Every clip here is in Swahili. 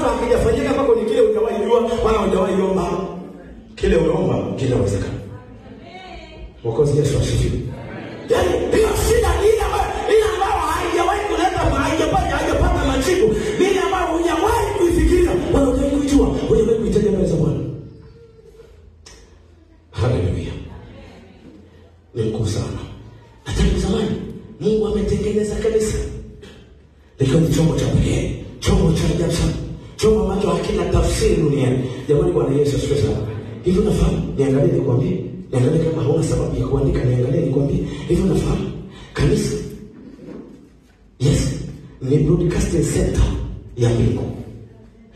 ambacho hakijafanyika kwako ni kile hujawahi jua wala hujawahi omba. Kile unaomba kinawezekana. Mwokozi Yesu asifiwe. Yaani hiyo shida ni ile ambayo haijawahi kuleta, haijapata majibu, ni ile ambayo hujawahi kuifikiria wala hujawahi kujua, hujawahi kuitaja mbele za Bwana. Haleluya. Ni mkuu sana. Na tangu zamani Mungu ametengeneza kanisa likiwa ni chombo cha pekee, chombo cha ajabu sana, chombo ambacho hakina tafsiri duniani. Jamani, Bwana Yesu asifiwe sana. Hivi unafahamu? Niangalie nikwambie. Niangalie kama hauna sababu ya kuandika, niangalie nikwambie. Hivi unafahamu kanisa, yes, ni broadcasting center ya mbingu.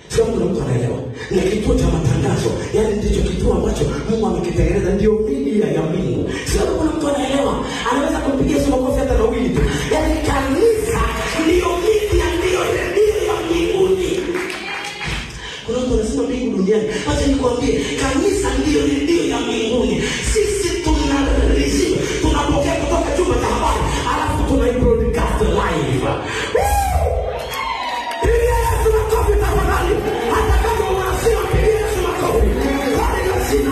Sio kuna mtu anaelewa. Ni kituo cha matangazo. Yaani ndicho kituo ambacho Mungu amekitengeneza, ndio media ya mbingu. Sio kuna mtu anaelewa. Anaweza kumpigia Yesu makofi hata mawili tu. Yaani kanisa ndio media, ndio redio ya mbinguni. Kuna mtu anasema mbingu duniani. Acha nikwambie, kanisa ndio redio ya mbinguni. Sisi tuna receive, tunapokea kutoka chumba cha habari, alafu tuna broadcast live. Pigia Yesu makofi tafadhali. Hata kama unasema pigia Yesu makofi. Katika jina